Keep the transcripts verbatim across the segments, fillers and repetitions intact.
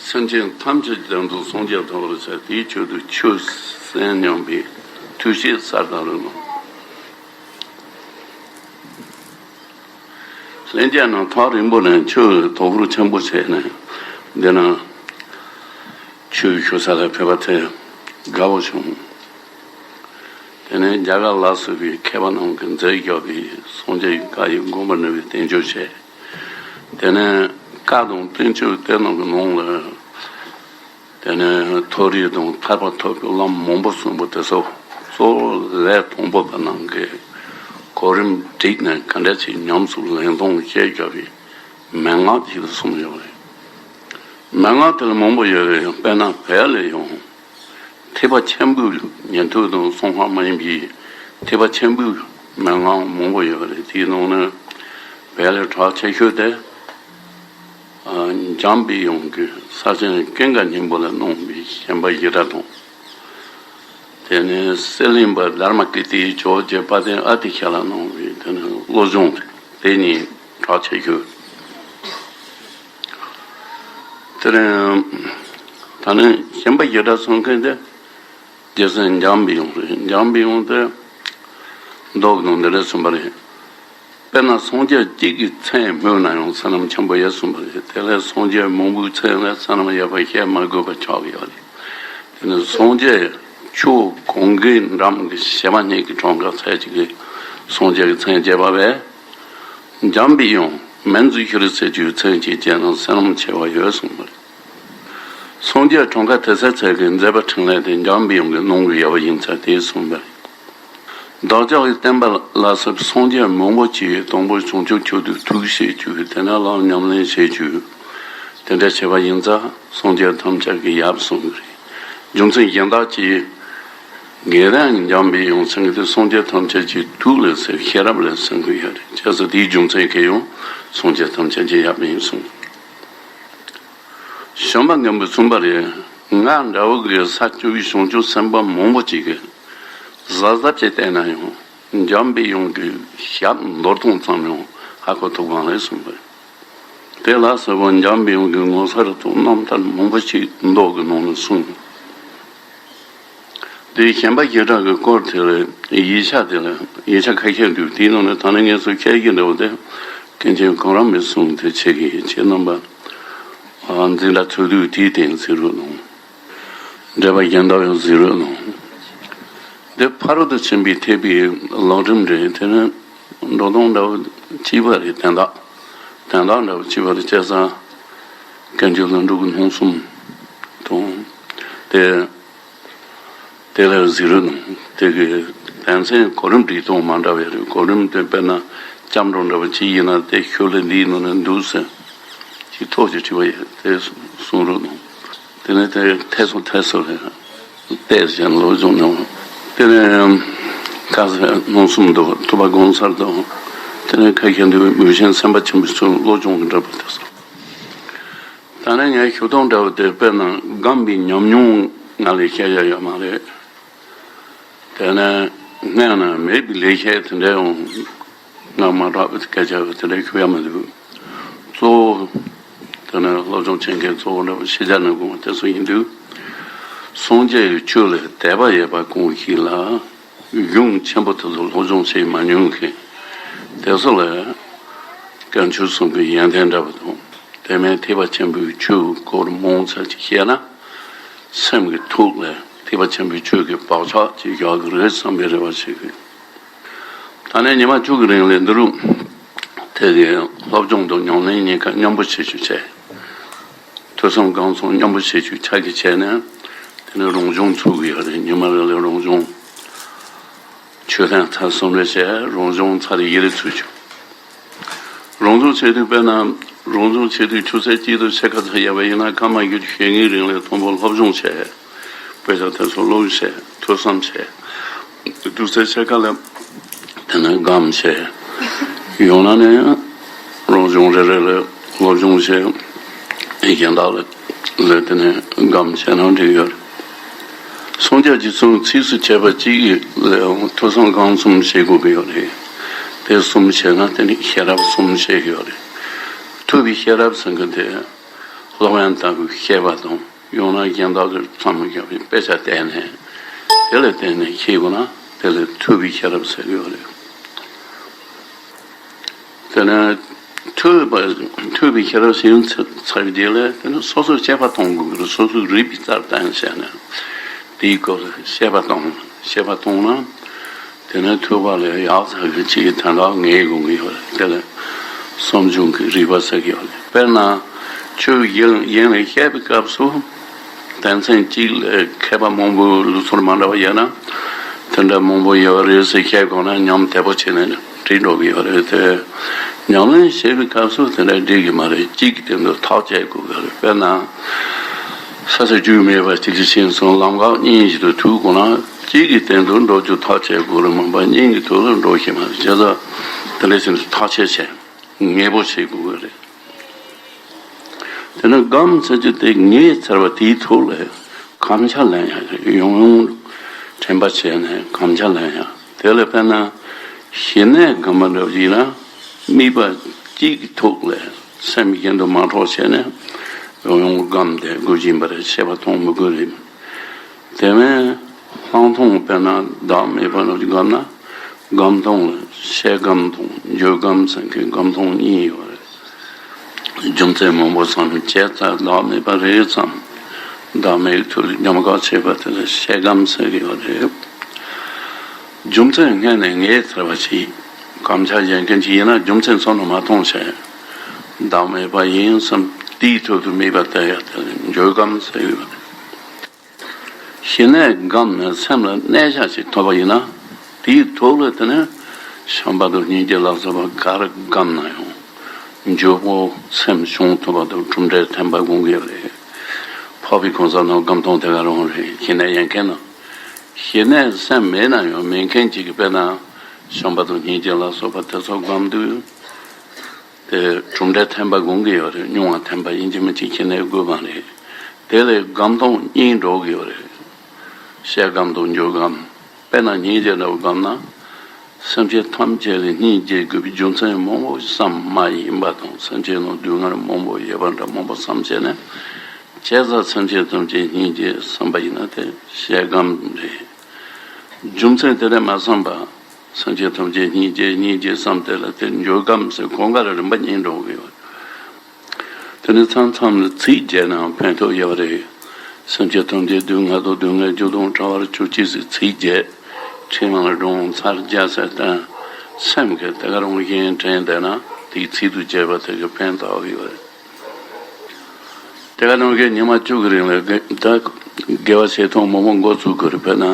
སེམས་ཅན་ཐམས་ཅད་ཀྱི་དོན་དུ་སངས་རྒྱས་ཐོབ་པར་བྱ། དེའི་ཆེད་དུ་ཆོས་གསན་སྙམ་པའི་ཐུགས་བསྐྱེད་གསར་དུ་རིམ། ལྷན་རྒྱས་རྣམས་ཐག་རིང་པོ་ནས་ཆུ་དོ་ཤལ་ཆེན་པོ་བྱས་ནས་འདི་ན་ཆུ་བཞུ་ས་ལ་ཕེབས་པ་དེ་དགའ་བོ་བྱུང་། དེ་ནས་རྒྱ་གར་ལ་སོགས་པའི་མཁས་པ་རྣམས་ཀྱིས་མཛད་བཞག་པའི་སངས་རྒྱས་ཀྱི་བཀའ་ཡི་དགོངས་པ་ནོད་པའི་བསྟན་བཅོས་བྱས། དེ་ནས་བཀའ་དང་བསྟན་བཅོས་དེ་རྣམས་ཀྱི་ནང་ལ། དེ་ནས་མཐོ་རིས་དང་ཐར་པ་ཐོབ་པའི་ལམ་མང་པོ་གསུངས་པ་དེ་ཚོ་གཙོ་བོ་ལས་དང་པོ་པ་རྣམས་ཀྱིས་གོ་རིམ་བསྒྲིགས་ནས་ག་འདྲ་ཅིག་ཉམས་སུ་ལེན་སྟངས་བཤད་བཞག་པའི་མན་ངག་ཅིག་ལ་གསུངས་ཡོད་རེད། མན་ངག་དེ་ལ་མང་པོ་ཡོད་རེད། དཔེར་ན་བལ་ལ་ཡང་ཐེག་པ་ཆེན་པོའི་ཉན་ཐོས་དང་གསང་སྔགས་མ་ཡིན་པའི་ཐེག་པ་ཆེན་པོའི་མན་ངག་མང་པོ་ཡོད་རེད། དེའི་ནང་ནས་བལ་ལ་གྲགས་ཆེ་ཤོས་དེ། ཨ། འཇམ་པའི་དབྱངས་ཀྱི་ས་ཆེན་ཀུན་དགའ་སྙིང་པོ་ལ་གནང་བའི་ཞེན་པ་བཞི་སྒྲ་དང་། དེ་ནས་གསེར་གླིང་པ་དྷརྨ་ཀིརྟིའི་ཇོ་བོ་རྗེ་དཔལ་ལྡན་ཨ་ཏི་ཤ་ལ་གནང་བའི་དེ་ནས་བློ་སྦྱོང་དེ་གཉིས་གྲགས་ཆེ་ཤོས། དེ་ནས་ད་ནི་ཞེན་པ་བཞི་སྒྲ་གསུང་མཁན་དེ། རྗེ་བཙུན་འཇམ་པའི་དབྱངས་རེད། འཇམ་པའི་དབྱངས་དེ་མདོ་གི་ནང་འདི་འདྲ་གསུངས་པ་རེད། དཔེར་ན་སངས་རྒྱས་གཅིག་གི་མཚན་སྨོས་ན་ཡང་བསོད་ནམས་ཆེན་པོ་ཡོད་གསུངས་པ་རེད། དེ་ལས་སངས་རྒྱས་མང་པོའི་མཚན་ལས་བསོད་ནམས་ཡོད་པ་བཤད་མ་དགོས་པ་ཆགས་ཀྱི་ཡོད་རེད། དེ་ནི་སངས་རྒྱས་ཕྱོགས་གང་གའི་འགྲམ་གྱི་བྱེ་བ་སྙེད་ཀྱི་གྲངས་ཀ་ཚད་ཅིག་གིས་སངས་རྒྱས་ཀྱི་མཚན་བརྗོད་པ་བས། འཇམ་པའི་དབྱངས་མཉྫུ་ཤྲཱི་ཟེར་རྒྱུའི་མཚན་ཅིག་བརྗོད་ན་བསོད་ནམས་ཆེ་བ་ཡོད་གསུངས་པ་རེད། སངས་རྒྱས་གྲངས་ཀ་དེ་ཚོའི་ཚད་ཀྱི་མཛད་པ་འཕྲིན་ལས་དེ་འཇམ་པའི་དབྱངས་ཀྱིས་གནང་གི་ཡོད་པ་ཡིན་ཙང་དེ་གསུངས་པ་རེད། བདག་ཅག་གི་བསྟན་པ་ལ་སོགས་སངས་རྒྱས་མང་པོ་ཅིག་དང་པོ་བྱང་ཆུབ་མཆོག་ཏུ་ཐུགས་བསྐྱེད་བཅུག་དེ་ནས་ལམ་ཉམས་ལེན་བྱེད་བཅུག་དེ་འདྲ་བྱས་པ་ཡིན་ཙང་སངས་རྒྱས་ཐམས་ཅད་ཀྱིས་ཡབ་གསུངས་པ་རེད། རྒྱུ་མཚན་གཞན་དག་ཅིག་གི་རང་འཇམ་པའི་དབྱངས་ཟེར་མཁན་དེ་སངས་རྒྱས་ཐམས་ཅད་ཀྱི་ཐུགས་ལ་ཟེར། ཤེས་རབ་ལ་ཟེར་གྱི་ཡོད་རེད། བྱས་ཙང་དེའི་རྒྱུ་མཚན་གྱིས་ཡང་སངས་རྒྱས་ཐམས་ཅད་ཀྱི་ཡབ་ཡིན་གསུངས། བྱམས་པ་མགོན་པོས་གསུངས་པ་རེད། ང་འདྲ་བོ་གི་ས་བཅུ་པའི་བྱང་ཆུབ་སེམས་དཔའ་མང་པོ་ཅིག་གིས་གཟབ་གཟབ་བྱས་བལྟས་ན་ཡང་འཇམ་པའི་དབྱངས་ཀྱི་ཞབས་འདོར་སྟངས་ཙམ་ཡང་ཧ་གོ་ཐུབ་གང་རེད་གསུངས་པ་རེད། དེ་ལ་ཟེར་བ་འཇམ་པའི་དབྱངས་ཀྱི་ངོ་མཚར་དང་རྣམ་ཐར་མང་པོ་ཞིག་མདོ་གི་ནང་ནས་གསུངས། དེ་ཞེན་པ་བཞི་སྒྲ་གི་སྐོར་དེ་ལ་ཡིག་ཆ་དེ་ལ་ཡིག་ཆ་ཁ་ཤས་འདུག་དེའི་ནང་ནས་ད་ནི་ངས་ཚུར་ཁྱེར་གྱི་འདྲ་བོ་དེ་མཁན་ཆེན་གོང་རམས་པས་གསུངས་དེ་ཆེ་གི་ཁྱེད་རྣམ་པ་འཛིན་གྲྭ་ཚོགས་འདུ་དེའི་སྟེང་གཟིགས་རོགས་གནང་། འགྲེལ་པ་གཞན་དག་ཡང་གཟིགས་རོགས་གནང་། འདི་ཕ་རོལ་ཏུ་ཕྱིན་པའི་ཐེག་པའི་ལམ་རིམ་རེད། དེ་ནི་འགྲོ་སྟངས་འདྲ་བོ་གཅིག་པ་རེད། དན་རྟགས་དན་རྟགས་འདྲ་བོ་གཅིག་པ་རེད། བྱས་ཙང་བསྐལ་ཆེན་ལྷུན་གྲུབ་ཀྱི་སྣང་གསུམ་དང་དེ་དེ་ལ་གཟིགས་རོགས་གནང་། དེ་གི་དོན་ཚན་གོ་རིམ་སྒྲིག་སྟངས་མ་འདྲ་བ་རེད། གོ་རིམ་དེ་དཔེར་ན་སྐྱབས་འགྲོ་འདྲ་བོ་གཅིག་ཡིན་ན་དེ་ཤོག་ལྷེ་འདིའི་ནང་ན་འདུག་ཟེར་གྱི་ཐོག་ཅིག་བྲིས་པ་ཡིན། དེ་གསུང་རོགས་གནང་། དེ་ནས་དེ་ཐད་སོང་ཐད་སོང་རེད། བལྟས་བཞིན་སློབ་སྦྱོང་གནང་། དེ་ནས་ཁ་སང་སྣང་གསུམ་འདུག་ཐུབ་པ་དགོངས་མཚར་དང་། དེ་ནས་ཁ་ཤས་འདུག་མུས་ཆེན་སེམས་དཔའ་ཆེན་པོའི་ཚུལ་སློབ་སྦྱོང་གི་འདྲ་པོ་དེ་སོང་། ད་ནི་ངའི་ཞུ་སྟངས་འདྲ་བོ་དེ་དཔེར་ན་སྒོམ་པའི་ཉམས་མྱོང་ང་ལས་བཤད་ཡ་ཡོད་མ་རེད། དེ་ནས་སྔོན་ན་མེད་པའི་ལེགས་བཤད་དེ་འདྲ་ཡང་ང་མ་གྲགས་པའི་སྐད་ཆ་དེ་འདྲ་ཞུ་ཡ་མི་འདུག་གཙོ་བོ་དེ་ནི་སློབ་སྦྱོང་བྱེད་མཁན་གཙོ་བོ་འདྲ་བོ་ཤེས་བྱ་ནི་དགོངས་པ་དེ་ཚོ་ཡིན་དུས། སངས་རྒྱས་ཀྱི་ཆོས་ལ་དད་པ་ཡོད་པ་གང་ཞིག་ལ་གཞུང་ཆེན་པོ་དེ་ཚོ་སློབ་སྦྱོང་བྱེད་མ་མྱོང་མཁན་དེ་ཚོ་ལ་དཀོན་མཆོག་གསུམ་གྱི་ཡོན་ཏན་འདྲ་བོ་དང་དེ་མིན་ཐེག་པ་ཆེན་པོའི་ཆོས་སྐོར་མང་ཙམ་ཅིག་བཤད་ན། སེམས་ཀྱི་ཐུགས་ལ་ཐེག་པ་ཆེན་པོའི་ཆོས་ཀྱི་བག་ཆགས་ཅིག་བཞག་གི་རེད་བསམ་པའི་རེ་བ་བྱེད་ཀྱི། ད་ནས་ཉི་མ་བཅུ་གི་རིང་ལ་འདི་རུ་དེ་གའི་སློབ་སྦྱོང་དང་ཉམས་ལེན་གཉིས་ཀ་མཉམ་པོ་བྱེད་རྒྱུ་བྱས། ཐོས་བསམ་སྒོམ་གསུམ་མཉམ་པོ་བྱེད་རྒྱུ་ཆ་གི་བྱས་ནས་དེ་ནས་རང་སྦྱོང་ཚུགས་ཀྱི་ཡོད་རེད། ཉི་མ་རེ་ལ་རང་སྦྱོང་ཆོས་ཐུན་ཚར་གསུམ་རེ་བྱས། རང་སྦྱོང་ཚར་བཞི་རེ་ཚུགས་རྒྱུ། རང་སྦྱོང་བྱེད་དུས་དཔེར་ན་རང་སྦྱོང་བྱེད་དུས་ཆུ་ཚོད་གཅིག་དང་ཕྱེད་ཀ་ཙམ་ཡོད་པ་ཡིན་ན་སྐར་མ་བཞི་བཅུ་ཞེ་ལྔའི་རིང་ལ་དང་པོ་སློབ་སྦྱོང་བྱས། དཔེ་ཆ་དེ་ཚོ་ཀློག་བྱས། ཐོས་བསམ་བྱས། དུས་ཚོད་ཕྱེད་ཀ་ལ་དེ་ནས་སྒོམ་བྱས། ཡང་ན་ནི་རང་སྦྱོང་རེ་རེ་ལ་སློབ་སྦྱོང་བྱས། གཞན་དག་ལ་ལ་དེ་ནས་སྒོམ་བྱས་ན་འགྲིག་ཡོད་རེད། སངས་རྒྱས་ཀྱིས་གསུངས་ཚིགས་སུ་བཅད་པ་གཅིག་ལ་ཡང་ཐོས་བསམ་སྒོམ་གསུམ་བྱེད་དགོས་ཀྱི་ཡོད་རེད། དེ་གསུམ་བྱས་ན་དེ་ནི་ཤེས་རབ་གསུམ་བྱེད་ཀྱི་ཡོད་རེད། ཐོས་པའི་ཤེས་རབ་ཟེར་མཁན་དེ་ སློབ་དཔོན་ལྟ་བུའི་བཤད་པ་དང་། ཡང་ན་གཞན་དག་གི་བསམ་བློ་བཞག་པའི་དཔེ་ཆ་བལྟས་ནས། དེ་ལ་བརྟེན་ནས་ཤེས་དགོས་ན། དེ་ལ་ཐོས་པའི་ཤེས་རབ་ཟེར་གྱི་ཡོད་རེད། དེ་ནས་ཐོས་པ། ཐོས་པའི་ཤེས་རབ་ཟེར་ཚར་བའི་རྗེས་ལ། དེ་ནས་སོ་སོར་དཔྱད་པ་གཏོང་དགོས་ཀྱི་རེད། སོ་སོའི་རིག་པའི་རྩལ་བསྟན་བྱས་ནས། དེའི་སྐོར་ལ་དཔྱད་པ་གཏོང་། དཔྱད་པ་གཏོང་ན། དེ་ནས་ཐོས་པ་ལས་ཡག་ས་གི་ཅིག་དོན་དག་ངེས་དགོས་ཀྱི་ཡོད་རེད། དེ་ལ་བསམ་བྱུང་གི་རིག་པ་ཟེར་གྱི་ཡོད་རེད། དཔེར་ན། ཆོས་ཡིན་ཡིན་ལ་བཤད་པའི་སྐབས་སུ། དོན་ཚན་གཅིག་ལ་མཁས་པ་མང་པོའི་ལུགས་སྲོལ་མ་འདྲ་བ་ཡོད་ན། དེ་འདྲ་མང་པོ་ཡོད་རེད་ཟེར་བཤད་དགོས་ན། ཉམས་དལ་པོ་བྱས་ནས་བྲིས་འགྲོ་གི་ཡོད་རེད་དེ། ཉམས་ལེན་བྱེད་པའི་སྐབས་སུ་དེ་འདྲ་འགྲིག་གི་མ་རེད། གཅིག་གི་སྟེང་དུ་ཐག་བཅད་དགོས་ཀྱི་རེད། དཔེར་ན། ས་ས་རྒྱུས་མེད་པ་གཅིག་གིས་ཕྱིན་སོང་། ལམ་ཁ་གཉིས་ཤིག་ཏུ་ཐུག་དགོས་ན། གཅིག་གི་སྟེང་དུ་འགྲོ་རྒྱུ་ཐག་བཅད་དགོས་རེད། མིན་པ་གཉིས་ཀྱི་ཐོག་ལ་འགྲོ་ཤེས་མ་རེད། བྱས་ཙང་དེ་འདྲ་བྱས་ནས་ཐག་བཅད་བྱས། ངེས་པོ་བྱེད་དགོས་ཀྱི་རེད། དེ་ནས་སྒོམ་ཟེར་རྒྱུ་དེ་ངེས་ཚར་བ་དེའི་ཐོག་ལ་སྒོམ་ཆ་ལེན་ཡ། ཡང་ཡང་དྲན་པ་བྱས་ནས་སྒོམ་ཆ་ལེན་ཡ། དེ་ལ་དཔེར་ན་ཞི་གནས་སྒོམ་པ་འདྲ་བ་ཡིན་ན། དམིགས་པ་གཅིག་གི་ཐོག་ལ་སེམས་གཞན་དུ་མ་འཕྲོག་བྱས་ནས་ཡང་ཡང་སྒོམ་སྟེ་དགོས་ཀྱིན་པ་རེད། ཤེས་པ་གཏོང་མི་དགོས་རེད། དེ་མིན་ལྷག་མཐོང་དཔེར་ན་བདག་མེད་པ་ནང་བཞིན་སྒོམ་ན། སྒོམ་སྟངས་ལ་ཤེས་སྒོམ་དང་འཇོག་སྒོམ་ཟེར་མཁན་སྒོམ་སྟངས་གཉིས་ཡོད་རེད། རྒྱུ་མཚན་མང་པོ་བསམ་བྱས་ཙང་བདག་མེད་པ་རེད་བསམ། བདག་མེད་ཀྱི་ཐོག་ལ་སྙོམས་འཇུག་བྱེད་པ་དེ་ལ་ཤེས་སྒོམ་ཟེར་གྱི་ཡོད་རེད། རྒྱུ་མཚན་སྔོན་ནས་ངེས་ཚར་བ་ཞིག་སྒོམ་ཆ་བཞག་མཁན་ཅིག་ཡིན་ན། རྒྱུ་མཚན་བསམ་བློ་མ་གཏོང་བྱས་བདག་མེད་པ་ཡིན་བསམ། དེའི་ཐོག་ཏུ་དམིགས་པ་གཏད་ཡ་དེ་ལ་འཇོག་སྒོམ་ཟེར་གྱི་ཡོད་རེད། ཞི་གནས་སྒོམ་ནས་སེམས་ལ་གནས་ཆགས་ཤིག་ཐོབ་པ་ཡིན་ན། དེའི་ཐོག་ལ་དེ་ནས་བྱམས་པ་དང་སྙིང་རྗེ་ལ་སོགས་པ་ག་རེ་སྒོམ་ན་ཡང་། འཇུག་པོ་སེམས་བྱུང་ཐུབ་པ་དང་གྲུབ་འབྲས་ཐོན་པ་དགོངས་ཀྱི་ཡོད་རེད། འཕགས་པའི་གང་ཟག་རྣམས་སྒོམ་སྟངས་དེ་ག་རང་རེད། ཞི་གནས་ཡོད་མཁན་ན། ཞི་གནས་སེམས་མེད་ན་ཡང་མེད་མཁན་ཅིག་གིས་དཔེར་ན་བྱམས་པ་དང་སྙིང་རྗེ་ལ་སོགས་པ་དེ་ཚོ་སྒོམ་དུས། དེ་གྲུབ་འབྲས་ཐོན་པ་དགོངས་ཀྱི་ཡོད་རེད། མྱོང་བ་ཐོན་པ་ཡིན་གཅིག་མིན་གཅིག་ཞི་གནས་དགོས་པ་རེད། དེ་ལས་སྒོམ་སྟངས་གཉིས་འགྲོ་གི་ཡོད་རེད། ཤེས་སྒོམ་དང་འཇོག་སྒོམ། དཔེར་ན་སྙིང་རྗེ་འདྲ་བོ་སྒོམ་ན། སེམས་ཅན་ཐམས་ཅད་ལ་སྙིང་རྗེ་དགོས་པའི་རྒྱུ་མཚན་མང་པོ་བསམ། མ་ཡིན་པ་དང་། སེམས་ཅན་ནང་སྡུག་བསྔལ་མང་པོ་ཡོད་པ་འདྲ་མང་པོ་བསམ་བྱས་ནས། བྱས་ཙང་སེམས་ཅན་ཐམས་ཅད་སྙིང་རྗེ་བསམ་པ་ཡིན་ན་དེ་ཤེས་སྒོམ་རེད། རྒྱུ་མཚན་དེ་འདྲ་མ་བསམ་པ། སེམས་ཅན་ཐམས་ཅད་སྙིང་རྗེ་སྙིང་རྗེ་བསམ། དེ་ལ་དེ་འཇོག་སྒོམ་ཟེར། གང་ག་ལ་རིམ་པ་གཉིས་འགྲོ་གི་ཡོད། དེ་ནི་མཚམས་མཚམས་ལ་ཚིག་བརྗེས་ནའང་ཕན་ཐོགས་ཡོད་རེད། སེམས་ཅན་ཐམས་ཅད་སྡུག་བསྔལ་དང་སྡུག་བསྔལ་རྒྱུ་དང་བྲལ་བར་གྱུར་ཅིག་ཟེར་ཚིག་བརྗེས། ཕྲེང་བ་ལ་སྒྲུང་ཚར་བརྒྱ་ཟེར་བསྟན། སེམས་ཀྱིས་དེ་ག་རང་བཞིན་དྲན་བསྡད་ན་དེའི་ཚིག་ཏུ་བརྗེས་པ་དེ་གི་ཕན་ཐོགས་ཡོད་རེད། དེ་ག་ནང་བཞིན་ཉི་མ་བཅུ་གི་རིང་ལ་དགེ་ད་དགེ་བ་བྱེད་སྟངས་མང་པོ་འགོ་ཚུགས་དགོས་རེད། དཔེར་ན་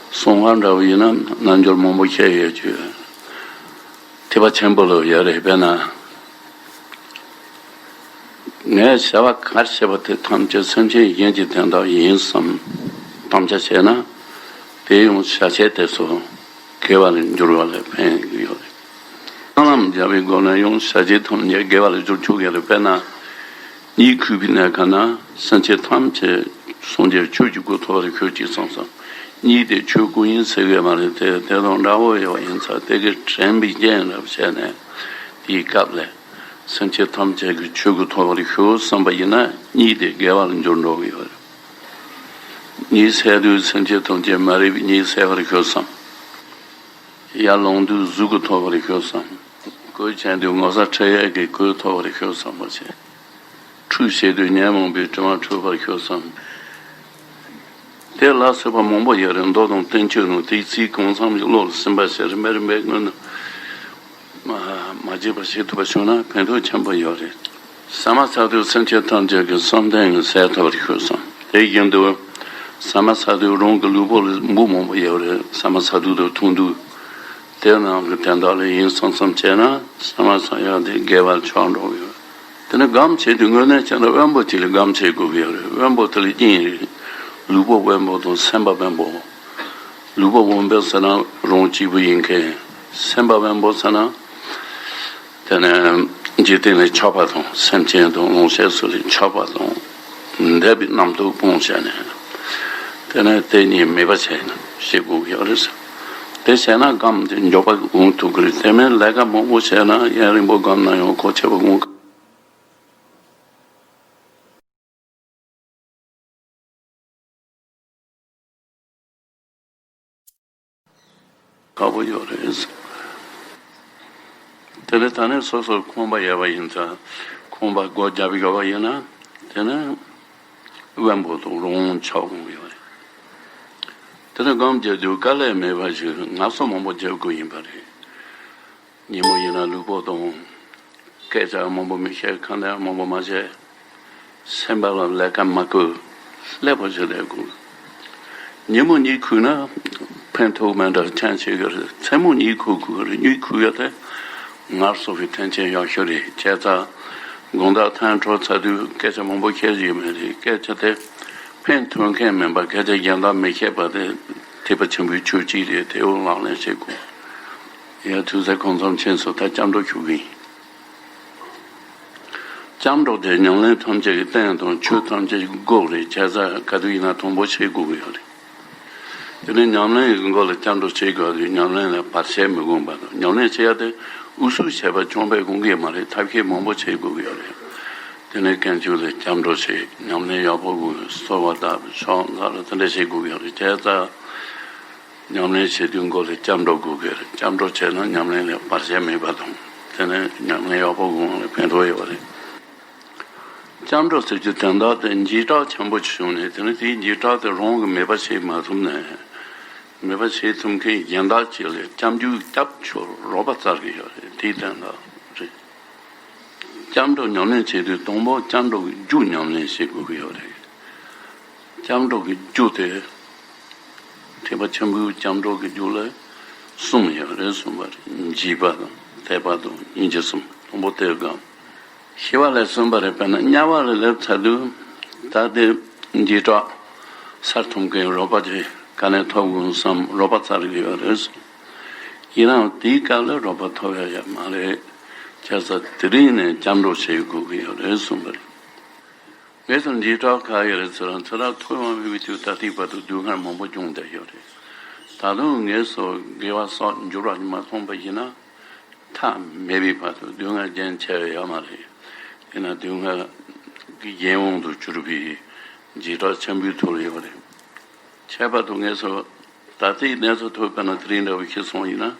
གསང་སྔགས་འདྲ་བོ་ཡིན་ན་རྣལ་འབྱོར་མང་པོ་བཤད་ཡོད་ཀྱི། ཐེག་པ་ཆེན་པོ་ལ་ཡོད་རེད། དཔེར་ན་ངས་བྱ་བ་ག་རེ་བྱས་པ་དེ་ཐམས་ཅད་སེམས་ཅན་གཞན་གྱི་དོན་དག་ཡིན་བསམ་དམ་བཅའ་བྱས་ན། དེ་ཡང་བྱ་བྱེད་དེ་ཚོ་དགེ་བ་ལ་འགྱུར་བ་ལ་ཕན་གྱི་ཡོད་རེད། སྨོན་ལམ་བརྒྱབ་པའི་སྒོ་ནས་ཡང་བྱ་བྱེད་ཐམས་ཅད་དགེ་བ་ལ་འགྱུར་ཆོག་གི་རེད། དཔེར་ན། གཉིད་ཁུག་པའི་གནས་སྐབས་ན་སེམས་ཅན་ཐམས་ཅད་སངས་རྒྱས་ཆོས་ཀྱི་སྐུ་ཐོབ་པར་ཤོག་ཅིག་བསམ་བསམ། གཉིད་དེ་ཆོས་སྐུ་ཡིན་ཟེར་གི་མ་རེད་དེ། དེ་དང་འདྲ་བོ་ཡོད་པ་ཡིན་ཙང་དེ་གི་དྲན་པའི་རྐྱེན་རེ་བྱས་ནས། དེའི་སྐབས་ལ་སེམས་ཅན་ཐམས་ཅད་ཀྱི་ཆོས་སྐུ་ཐོབ་པར་ཤོག་བསམ་པ་ཡིན་ན། གཉིད་དེ་དགེ་བ་ལ་འགྱུར་འགྲོ་གི་ཡོད་རེད། གཉིད་སད་དུས་སེམས་ཅན་ཐམས་ཅད་མ་རིག་པའི་གཉིད་སད་པར་ཤོག་བསམ། ཡར་ལངས་དུས་གཟུགས་སྐུ་ཐོབ་པར་ཤོག་བསམ། གོས་ཆེན་དུས་ངོ་ཚ་ཁྲེལ་ཡས་ཀྱི་གོས་ཐོབ་པར་ཤོག་བསམ་པ་བྱས། ཁྲུས་བྱེད་དུས་ཉོན་མོངས་པའི་དྲི་མ་འཁྲུད་པར་ཤོག་བསམ། དེ་ལ་སོགས་པ་མང་པོ་ཡོད་རེད། མདོ་དང་བསྟན་བཅོས་ནང་དེའི་ཚིག་གང་འཚམ་ཞིག་བློ་ལ་སིམ་པ་བྱས། རིམ་པས་རིམ་པས་སྔོན་ནས་མ་མ་བརྗེད་པར་བྱེད་ཐུབ་པ་བྱུང་ན་ཕན་ཐོགས་ཆེན་པོ་ཡོད་རེད། ཟ་མ་ཟ་དུས་སེམས་ཅན་ཐམས་ཅད་ཀྱི་བསམ་གཏན་གྱི་ཟས་ཐོབ་པར་ཤོག་བསམ། དེ་བཞིན་དུ་ཟ་མ་ཟ་དུས་རང་གི་ལུས་པོ་ལ་འབུ་མང་པོ་ཡོད་རེད། ཟ་མ་ཟ་དུས་དང་འཐུང་དུས། དེ་རྣམས་ཀྱི་དོན་དག་ལ་ཡིན་བསམ་བསམ་བྱས་ན་ཟ་མ་ཟ་ཡག་དེ་དགེ་བར་ཆགས་འགྲོ་གི་ཡོད། དེ་ནས་སྒོམ་བྱེད་དུས་དངོས་གནས་བྱས་ན་དབེན་པོ་དེ་ལ་སྒོམ་བྱེད་དགོས་ཀྱི་ཡོད་རེད། དབེན་པོ་དེ་ལ་གཉིས་རེད། ལུས་པོ་དབེན་པོ་དང་སེམས་པ་དབེན་པོ། ལུས་པོ་དབེན་པོ་ཟེར་ན་རང་གཅིག་པུ་ཡིན་མཁན། སེམས་པ་དབེན་པོ་ཟེར་ན། དེ་ནས་འཇིག་རྟེན་ལས་ཆགས་པ་དང་། སེམས་ཅན་དང་ལོངས་སྤྱོད་སོགས་ལས་ཆགས་པ་དང་འདས་པའི་རྣམ་རྟོག་སྤོང་བྱས་ནས། དེ་ནས་དེ་གཉིས་མེད་པ་བྱས་ནས་བྱེད་དགོས་ཀྱི་ཡོད་རེད། དེ་བྱས་ན་སྒོམ་དེ་མགྱོགས་པ་འོང་ཐུབ་ཀྱི་རེད། དེ་མིན་ལས་ཀ་མང་པོ་བྱས་ན་ཡུན་རིང་པོ་སྒོམ་ན་ཡང་ཁག་ཆེ་བ་འོང་། ཁག་པོ་ཡོད་རེད། དེ་ནས་ད་ནས་སོ་སོར་ཁོམ་པ་ཡོད་པ་ཡིན་ཙང་། ཁོམ་པ་སྒོ་བརྒྱབ་ཡོད་པ་ཡིན་ན། དེ་ནས་དབེན་པོ་དང་རང་དབང་ཆགས་འོང་གི་ཡོད་རེད། དེ་ནས་སྒོམ་བརྒྱབ་དུས་དཀའ་ལས་མེད་པ་ཞིག་ངལ་གསོ་མང་པོ་རྒྱག་དགོས་ཡིན་པ་རེད། ཉིན་མོ་ཡིན་ན་ལུས་པོ་དང་སྐད་ཆ་མང་པོ་མི་བཤད། ཁ་འདོན་མང་པོ་མ་བྱེད། སེམས་པ་ལ་ལས་ཀ་མ་བསྐུལ། ལེགས་པོ་ཞིག་ལས་དགོས། ཉིན་མོ་གཉིད་ཁུག་ན་ཕན་ཐོགས་མེད་འདྲ་ཅང་བྱེད་ཀྱི་རེད། མཚན་མོ་གཉིད་ཁུག་དགོས་རེད། གཉིད་ཁུག་ཡ་དེ་ངལ་གསོ་གི་མཐུན་རྐྱེན་ཡག་ཤོས་རེད། བྱས་ཙང་དགོང་དག་ཐང་འཕྲོ་ཚར་དུས་སྐད་ཆ་མང་པོ་བཤད་རྒྱུ་མེད་རེད། སྐད་ཆ་དེ་ཕན་ཐོགས་མཁན་མིན་པ། སྐད་ཆ་གཞན་དག་མི་བཤད་པ་དེ་ཐེག་པ་ཆེན་པོའི་ཆོས་གཅིག་རེད། དེ་འོ་ལག་ལེན་བྱེད་དགོས། ཡ། ཐུགས་ཚེ་གང་འཚམ་ཕྱིན་སོང་། ད་སྐྱབས་འགྲོ་ཞུ་གི་ཡིན། སྐྱབས་འགྲོ་དེ་ཉམས་ལེན་ཐམས་ཅད་ཀྱི་རྟེན་དང་ཆོས་ཐམས་ཅད་ཀྱི་སྒོ་རེད། བྱས་ཙང་ག་དུས་ཡིན་ན་དང་པོ་བྱེད་དགོས་ཀྱི་ཡོད་རེད། དེ་ནས་ཉམས་ལེན་གྱི་སྒོ་ལ་སྐྱབས་འགྲོ་བྱེད་དགོས་དུས་ཉམས་ལེན་ལ་བར་ཆད་མི་དགོས་པ་དང་། ཉམས་ལེན་བྱེད་ཡ་དེ་འུ་ཚོས་བྱས་པ་ཆོག་པའི་དགོངས་ཀྱི་མ་རེད། ཐབས་ཤེས་མང་པོ་བྱེད་དགོས་ཀྱི་ཡོད་རེད། དེ་ནས་དཀོན་མཆོག་ལ་སྐྱབས་འགྲོ་བྱེད། ཉམས་ལེན་ཡག་པོ་དགོས། གསོལ་བ་བཏབ། ཕྱག་འཚལ་ལ་དེ་འདྲ་བྱེད་དགོས་ཀྱི་ཡོད་རེད། བྱས་ཙང་ཉམས་ལེན་བྱེད་དུས་སྒོ་ལ་སྐྱབས་འགྲོ་དགོས་ཀྱི་རེད། སྐྱབས་འགྲོ་བྱས་ན་ཉམས་ལེན་ལ་བར་ཆད་མེད་པ་དང་། དེ་ནས་ཉམས་ལེན་ཡག་པོ་དགོས་ལ་ཕན་ཐོགས་ཡོད་པ་རེད། སྐྱབས་འགྲོ་ཟེར་རྒྱུ་དོན་དག་དེ་འཇིགས་སྐྲག་ཆེན་པོ་ཞིག་བྱུང་ནས། དེ་ནས་དེའི་འཇིགས་སྐྲག་དེ་རང་གིས་མེད་པ་བྱེད་མ་ཐུབ་ནས། མེད་པ་བྱེད་ཐུབ་མཁན་གཞན་དག་ཅིག་ལ་སྐྱབས་འཇུག་སྐྱབས་ཆོག་རོགས་པ་བཙལ་གི་ཡོད་རེད། དེའི་དོན་དག་རེད། སྐྱབས་འགྲོ་ཉམས་ལེན་བྱེད་དུས་དང་པོ་སྐྱབས་འགྲོ་གི་རྒྱུ་ཉམས་ལེན་བྱེད་དགོས་ཀྱི་ཡོད་རེད། སྐྱབས་འགྲོ་གི་རྒྱུ་དེ་ཐེག་པ་ཆེན་པོའི་སྐྱབས་འགྲོ་གི་རྒྱུ་ལ་གསུམ་ཡོད་རེད་གསུངས་པ་རེད། འཇིགས་པ་དང་དད་པ་དང་སྙིང་རྗེ་གསུམ། དང་པོ་དེ་གང་ཤེས་པ་ལས་གསུངས་པ་རེད། དཔེར་ན་དམྱལ་བ་ལ་སླེབས་ཚར་དུས་ད་དེ་འཇིགས་སྐྲག་སེལ་ཐུབ་མཁན་རོགས་པ་ཅིག་ག་ནས་ཐོབ་དགོས་བསམ། རོགས་པ་བཙལ་གི་ཡོད་རེད་གསུངས། ཡིན་ནའང་དེའི་སྐབས་ལ་རོགས་པ་ཐོབ་ཡ་ཡོད་མ་རེད། བྱས་ཙང་དེ་རིང་ནས་སྐྱབས་འགྲོ་བྱེད་དགོས་ཀྱི་ཡོད་རེད་གསུངས་པ་རེད། ངེད་ཚོ་འཇིགས་སྐྲག་ག་ཡོད་རེད་ཟེར་ན། ཚེ་རབས་ཐོག་མ་མེད་པའི་དུས་ད་ལྟའི་བར་དུ་སྡུག་བསྔལ་མང་པོ་བྱུང་བསྡད་ཡོད་རེད། ད་དུང་ངེད་ཚོ་དགེ་བ་བསགས་འགྱུར་བ་མ་སོང་བ་ཡིན་ན། མཐའ་མེད་པའི་བར་དུ་སྡུག་བསྔལ་རྒྱུན་ཆད་ཡོད་མ་རེད། ཡིན་ན་སྡུག་བསྔལ་གྱི་གཞན་དབང་དུ་གྱུར་པའི་འཇིགས་སྐྲག་ཆེན་པོའི་ཐོག་ལ་ཡོད་རེད། ཁྱད་པར་དུ་ངེད་ཚོ་ད་ལྟའི་གནས་ཚུལ་ཐོག་དཔེར་ན་དེ་རིང་འདྲ་བོ་ཞིག་སོང་ཡིན་ན།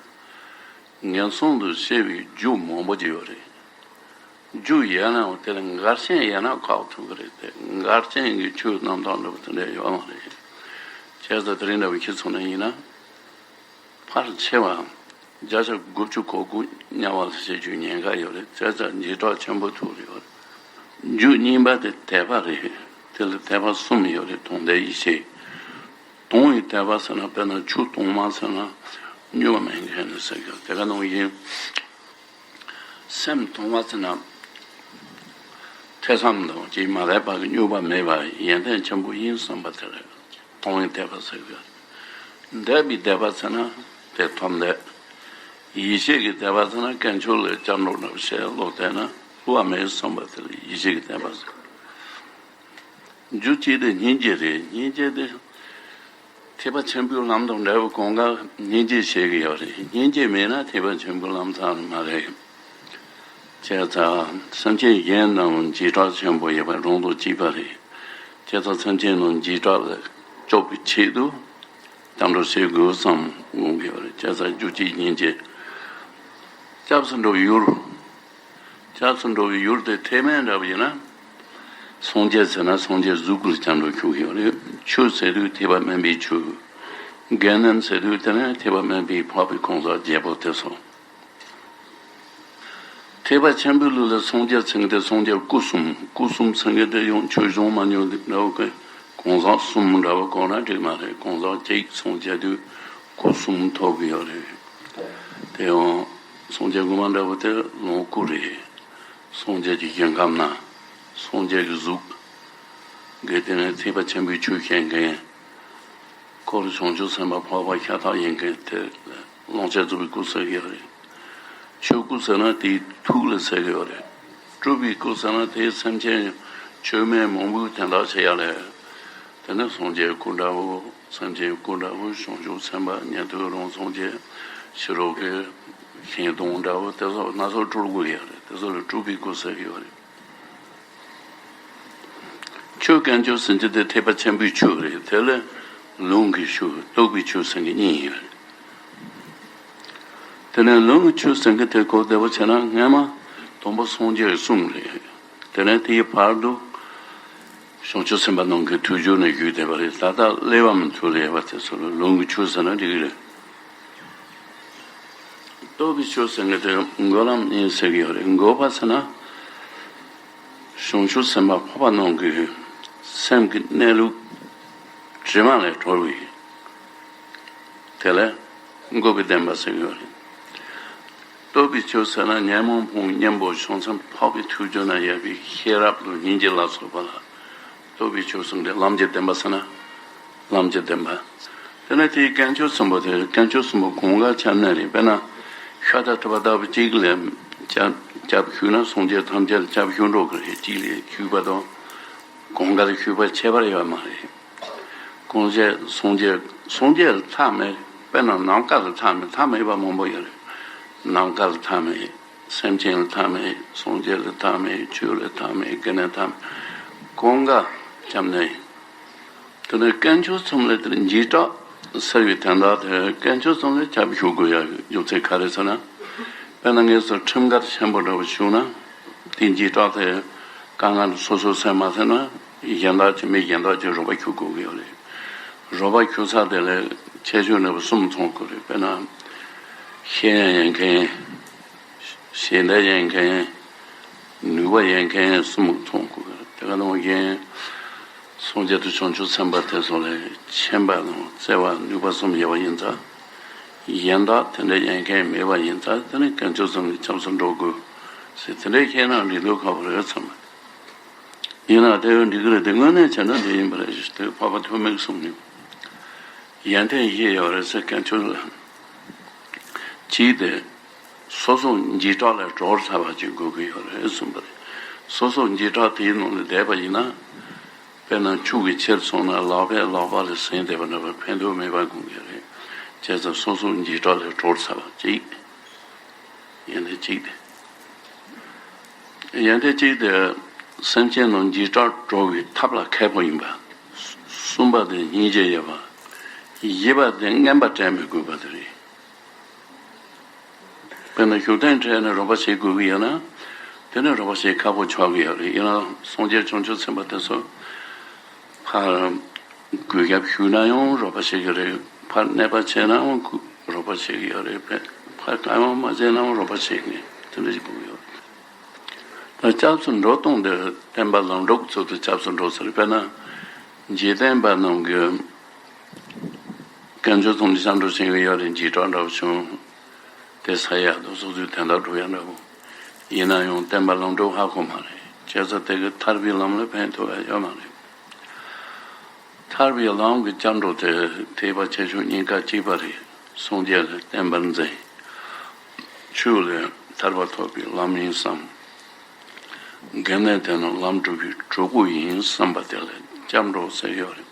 ངན་སོང་དུ་སྐྱེ་བའི་རྒྱུ་མང་པོ་ཅིག་ཡོད་རེད། རྒྱུ་ཡོད་ནའང་དེ་ལ་འགལ་རྐྱེན་ཡོད་ན་ཁག་ཐུག་གི་རེད་དེ། འགལ་རྐྱེན་གྱི་ཆོས་རྣམ་དག་འདྲ་བོ་དེ་འདྲ་ཡོད་མ་རེད། བྱས་ཙང་དེ་རིང་འདྲ་བོ་ཁྱེད་ཚོ་ན་ཡིན་ན། ཕལ་ཆེ་བ་བརྒྱ་ཆ་དགུ་བཅུ་གོ་དགུ་དམྱལ་བ་ལ་སྐྱེ་རྒྱུའི་ཉེན་ཁ་ཡོད་རེད། བྱས་ཙང་འཇིགས་སྐྲག་ཆེན་པོ་ཐུག་ཡོད་རེད། རྒྱུ་གཉིས་པ་དེ་དད་པ་རེད། དེ་ལ་དད་པ་གསུམ་ཡོད་རེད། དང་ལྡན་ཡིད་བྱེད། དང་བའི་དད་པ་ཟེར་ན། དཔེར་ན་ཆུ་གཏོང་བ་ཟེར་ན་སྨྱོ་བ་མེད་མཁན་ནི་ཟེར་གི། དེ་ག་ནང་བཞིན་སེམས་གཏོང་བ་ཟེར་ན་ཐོས་བསམ་དང་ཅིག་མ་རེག་པ་གི་སྨྱོ་བ་མེད་པ་ཡོན་ཏན་ཆེན་པོ་ཡིན་བསམ་པ་དེ་ལ་དང་བའི་དད་པ་ཟེར་གི། འདས་པའི་དད་པ་ཟེར་ན་དེ་ཐོབ་འདོད། ཡིད་བྱེད་ཀྱི་དད་པ་ཟེར་ན་དཀོན་མཆོག་ལ་སྐྱབས་འགྲོ་འདྲ་བོ་བྱས་བློ་གཏད་ན་བསླུ་བ་མེད་བསམ་པ་དེ་ལ་ཡིད་བྱེད་ཀྱི་དད་པ་ཟེར། རྒྱུ་གཅིག་དེ་སྙིང་རྗེ་རེད། སྙིང་རྗེ་དེ་ཐེག་པ་ཆེན་པོའི་ལམ་དང་འབྲེལ་བའི་གང་ག་སྙིང་རྗེ་བྱེད་ཀྱི་ཡོད་རེད། སྙིང་རྗེ་མེད་ན་ཐེག་པ་ཆེན་པོའི་ལམ་ཚང་མ་རེད། བྱས་ཙང་སེམས་ཅན་གཞན་རྣམས་འཇིགས་སྐྲག་ཆེན་པོ་ཡོད་པ་རང་དང་གཅིག་པ་རེད། བྱས་ཙང་སེམས་ཅན་རྣམས་འཇིགས་སྐྲག་ལས་སྐྱོབ་པའི་ཆེད་དུ་སྐྱབས་འགྲོ་བྱེད་དགོས་བསམ་དགོངས་ཀྱི་ཡོད་རེད། བྱས་ཙང་རྒྱུ་གཅིག་སྙིང་རྗེ། སྐྱབས་སུ་འགྲོ་བའི་ཡུལ། སྐྱབས་སུ་འགྲོ་བའི་ཡུལ་དེ་ཐེག་དམན་འདྲ་བ་ཡིན་ན། སངས་རྒྱས་ཟེར་ན་སངས་རྒྱས་གཟུགས་ལ་སྐྱབས་འགྲོ་ཞུ་གི་ཡོད་རེད། ཆོས་ཟེར་དུས་ཐེག་པ་དམན་པའི་ཆོས། དགེ་འདུན་ཟེར་དུས་དེ་ནི་ཐེག་པ་དམན་པའི་འཕགས་པའི་གང་ཟག་བརྒྱད་པོ་དེ་ཚོ། ཐེག་པ་ཆེན་པོའི་ལུགས་ལ་སངས་རྒྱས་ཟེར་མཁན་དེ་སངས་རྒྱས་སྐུ་གསུམ། སྐུ་གསུམ་ཟེར་མཁན་དེ་ཡང་ཆོས་བྱུང་མ་མྱོང་དེ་འདྲ་བོ་གི་གང་ཟག་གསུམ་འདྲ་བོ་གོ་ན་འགྲིག་མ་རེད། གང་ཟག་གཅིག་སངས་རྒྱས་དུས་སྐུ་གསུམ་ཐོབ་གི་ཡོད་རེད། དེ་ཡང་སངས་རྒྱས་དངོས་མ་འདྲ་བོ་དེ་ལོངས་སྐུ་རེད། སངས་རྒྱས་ཀྱི་ཞིང་ཁམས་ན་སངས་རྒྱས་ཀྱི་གཟུགས་དགེ། དེ་ནས་ཐེག་པ་ཆེན་པོའི་ཆོས་བཤད་མཁན། འཁོར་བྱང་ཆུབ་སེམས་དཔའ་འཕགས་པ་ཤ་སྟག་ཡིན་མཁན་དེ་ལ་ཀློང་ཆེན་རྫོགས་པའི་སྐུ་ཟེར་གྱི་ཡོད་རེད། ཆོས་སྐུ་ཟེར་ན་དེའི་ཐུགས་ལ་ཟེར་གྱི་ཡོད་རེད། སྤྲུལ་པའི་སྐུ་ཟེར་ན་དེའི་སེམས་ཅན་ཆོས་མེད་མང་པོའི་དོན་དག་བྱེད་ཡ་ལས། དེ་ནས་སངས་རྒྱས་སྐུ་འདྲ་བོ། སེམས་ཅན་སྐུ་འདྲ་བོ། བྱང་ཆུབ་སེམས་དཔའ་ཉན་ཐོས་རང་སངས་རྒྱས། ཕྱི་རོལ་གྱི་ཞིང་སྟོང་འདྲ་བོ་དེ་ཚོ་སྣ་ཚོགས་སྤྲུལ་སྐུ་ཡོད་རེད། དེ་ཚོ་ལ་སྤྲུལ་པའི་སྐུ་ཟེར་གྱི་ཡོད་རེད། ཆོས་དཀོན་མཆོག་ཟེར་རྒྱུ་དེ་ཐེག་པ་ཆེན་པོའི་ཆོས་རེད། དེ་ལ་ལུང་གི་ཆོས། རྟོགས་པའི་ཆོས་ཟེར་མཁན་གཉིས་ཡོད་རེད། དེ་ནས་ལུང་གི་ཆོས་ཟེར་མཁན་དེ་གོ་བདེ་པོ་བྱས་ན་སྔས་མ་དང་པོ་སངས་རྒྱས་ཀྱི་གསུང་རེད། དེ་ནས་དེའི་བར་དུ་བྱང་ཆུབ་སེམས་དཔའ་རྣམས་ཀྱི་ཐུགས་སྦྱོར་ནས་བརྒྱུད་བསྡད་པ་རེད། ད་ལྟ་གླེགས་བམ་དུ་ལས་པ་དེ་ཚོ་ལ་ལུང་གི་ཆོས་ཟེར་ན་འགྲིག་གི་རེད། རྟོགས་པའི་ཆོས་ཟེར་མཁན་དེ་འགོག་ལམ་ཡིན་ཟེར་གྱི་ཡོད་རེད། འགོག་པ་ཟེར་ན་བྱང་ཆུབ་སེམས་དཔའ་འཕགས་པ་རྣམས་ཀྱི་སེམས་ཀྱི་གནས་ལུགས་དྲི་མ་ལས་གྲོལ་བའི། དེ་ལས་འགོག་པའི་བདེན་པ་ཟེར་གྱི་ཡོད་རེད། རྟོགས་པའི་ཆོས་ཟེར་ན་ཉོན་མོངས་ཕུང་གཉེན་པོ་བྱང་སེམས་འཕགས་པའི་ཐུགས་སྦྱོར་ན་ཡོད་པའི་ཤེས་རབ་དང་སྙིང་རྗེ་ལ་སོགས་པ་ལ་རྟོགས་པའི་ཆོས་གསུངས་ཏེ། ལམ་གྱི་བདེན་པ་ཟེར་ན་ལམ་གྱི་བདེན་པ། དེ་ནས་དེའི་དཀོན་མཆོག་གསུམ་པོ་དེ་དཀོན་མཆོག་གསུམ་པོ་གང་ག་ཁྱབ་གནས་རེད། དཔེར་ན་ཤ་དང་ཐུབ་པ་ལྟ་བུ་གཅིག་ལ་སྐྱབས་སྐྱབས་ཞུས་ན་སངས་རྒྱས་ཐམས་ཅད་ལ་སྐྱབས་ཞུ་འགྲོ་གི་རེད། གཅིག་ལ་ཞུས་པ་དང་གང་ག་ལ་ཞུས་པ་ཁྱད་པར་ཡོད་མ་རེད། གང་ཞིག་སངས་རྒྱས་སངས་རྒྱས་ལ་མཐའ་མེད། དཔེར་ན་ནམ་མཁའ་ལ་མཐའ་མེད། མཐའ་མེད་པ་མང་པོ་ཡོད་རེད། ནམ་མཁའ་ལ་མཐའ་མེད། སེམས་ཅན་ལ་མཐའ་མེད། སངས་རྒྱས་ལ་མཐའ་མེད། ཆོས་ལ་མཐའ་མེད། དགེ་འདུན་མཐའ་མེད། གང་ག་ཁྱབ་གནས་ཡིན། དེ་ནས་དཀོན་མཆོག་གསུམ་ལ་དེ་ནས་འཇིགས་སྐྲག་ཟེར་བའི་དོན་དག་དེ་དཀོན་མཆོག་གསུམ་ལ་ཁྱབ་ཞུ་དགོས་ཡ་རྒྱུ་མཚན་ག་རེ་ཟེར་ན། དཔེར་ན་ངས་སུ་ཁྲིམས་འགལ་ཆེན་པོ་འདྲ་བོ་བྱུང་ན་དེ་འཇིགས་སྐྲག་དེ་དཀའ་ངལ་སོ་སོ་སེལ་མ་ཐུབ་ན་གཞན་དག་གི་མི་གཞན་དག་གི་རོགས་པ་ཞུ་དགོས་ཀྱི་ཡོད་རེད། རོགས་པ་ཞུ་ས་དེ་ལ་ཁྱད་ཆོས་འདྲ་བོ་གསུམ་མཚོན་དགོས་རེད། དཔེར་ན་ཤེས་ཡོན་ཡོད་མཁན། ཞལ་འདེབས་ཡོད་མཁན། ནུས་པ་ཡོད་མཁན་གསུམ་མཚོན་དགོས། དེ་ག་ནང་བཞིན་སངས་རྒྱས་དང་བྱང་ཆུབ་སེམས་དཔའ་དེ་ཚོ་ལས་མཁྱེན་པ་དང་བརྩེ་བ་ནུས་པ་གསུམ་ཡོད་པ་ཡིན་ཙང་། གཞན་དག་དེ་འདྲ་ཡོད་མཁན་མེད་པ་ཡིན་ཙང་དེ་ནི་དཀོན་མཆོག་གསུམ་ལ་སྐྱབས་སུ་འགྲོ་དགོས་ཟེར་དེ་འདྲ་བཤད་ན་འགྲིག་འདུག་ཁག་པོ་རེད་བསམ། ཡིན་ན་དེ་འགྲིག་གི་རེད། དེ་དངོས་གནས་བྱས་ན་དེ་ཡིན་པ་རེད། དེ་འཕགས་པ་ཐོགས་མེད་གསུངས་ནས་ཡོན་ཏན་བཞི་ཡོད་རེད་ཟེར། དཀོན་མཆོག་ལ་གཅིག་དེ། སོ་སོ་འཇིགས་སྐྲག་ལས་གྲོལ་ཚར་བ་ཅིག་དགོས་ཀྱི་ཡོད་རེད་གསུངས་པ་རེད། སོ་སོ་འཇིགས་སྐྲག་དེའི་ནང་ལ་བསྡད་པ་ཡིན་ན། དཔེར་ན་ཆུ་གི་ཕྱིར་སོང་ན་ལག་པས་ལག་པ་ལ་ཟིན་བསྡད་པ་འདྲ་བ་ཕན་ཐོགས་མེད་པ་དགོས་ཀྱི་རེད། བྱས་ཙང་སོ་སོ་འཇིགས་སྐྲག་ལས་གྲོལ་ཚར་བ་ཅིག་ཡོན་ཏན་གཅིག་དེ། ཡོན་ཏན་གཅིག་དེ་སེམས་ཅན་རྣམས་འཇིགས་སྐྲག་གྲོལ་བའི་ཐབས་ལ་མཁས་པོ་ཡིན་པ། གསུམ་པ་དེ་སྙིང་རྗེ་ཡོད་པ། བཞི་པ་དེ་རྔན་པ་སྤྲད་མི་དགོས་པ་དེ་རེད། དཔེར་ན་བཞུགས་གདན་འཕྲད་ནས་རོགས་པ་བྱེད་དགོས་ཀྱི་ཡོད་ན། དེ་ནི་རོགས་པ་བྱེད་ཁག་པོ་ཆགས་ཀྱི་ཡོད་རེད། ཡིན་ནའང་སངས་རྒྱས་བྱང་ཆུབ་སེམས་དཔའ་དེ་ཚོ་ཕར་གུས་ཞབས་ཞུས་ན་ཡང་རོགས་པ་བྱེད་ཀྱི་རེད། ཕར་གནོད་པ་བྱས་ནའང་གུ- རོགས་པ་བྱེད་ཀྱི་ཡོད་རེད། ཕར་བཀའ་དབང་མ་བྱས་ནའང་རོགས་པ་བྱེད་ཀྱི་རེད། དེ་འདྲ་ཞིག་དགོས་ཀྱི་ཡོད་རེད། ད་སྐྱབས་སུ་འགྲོ་སྟངས་འདི་བསྟན་པ་ལམ་གྲོགས་ཚུལ་དུ་སྐྱབས་སུ་འགྲོ་ཟེར། དཔེར་ན་འཇིག་རྟེན་པ་རྣམས་ཀྱི་དཀོན་མཆོག་གསུམ་ལ་སྐྱབས་འགྲོ་བྱེད་ཀྱི་ཡོད་རེད། འཇིགས་སྐྲག་འདྲ་བོ་བྱུང་། དེ་ས་ཡག་དང་སོ་སོའི་དོན་དག་སྒྲུབ་ཡག་འདྲ་བོ། ཡིན་ན་ཡང་བསྟན་པ་ལམ་གྲོགས་ཧ་གོ་མ་རེད། བྱས་ཙང་དེ་གི་ཐར་པའི་ལམ་ལ་ཕན་ཐོགས་ཡག་ཡོད་མ་རེད། ཐར་པའི་ལམ་གྱི་སྐྱབས་འགྲོ་དེ་ཐེག་པ་ཆེ་ཆུང་གཉིས་ཀ་གཅིག་པ་རེད། སངས་རྒྱས་ལ་བརྟེན་པར་འཛིན། ཆོས་ལས་ཐར་པ་ཐོབ་པའི་ལམ་ཡིན་བསམ། དགེ་འདུན་དེ་རྣམས་ལམ་སྒྲུབ་པའི་གྲོགས་པོ་ཡིན་བསམ་པ་དེ་ལ་སྐྱབས་འགྲོ་ཟེར་ཡོད་རེད།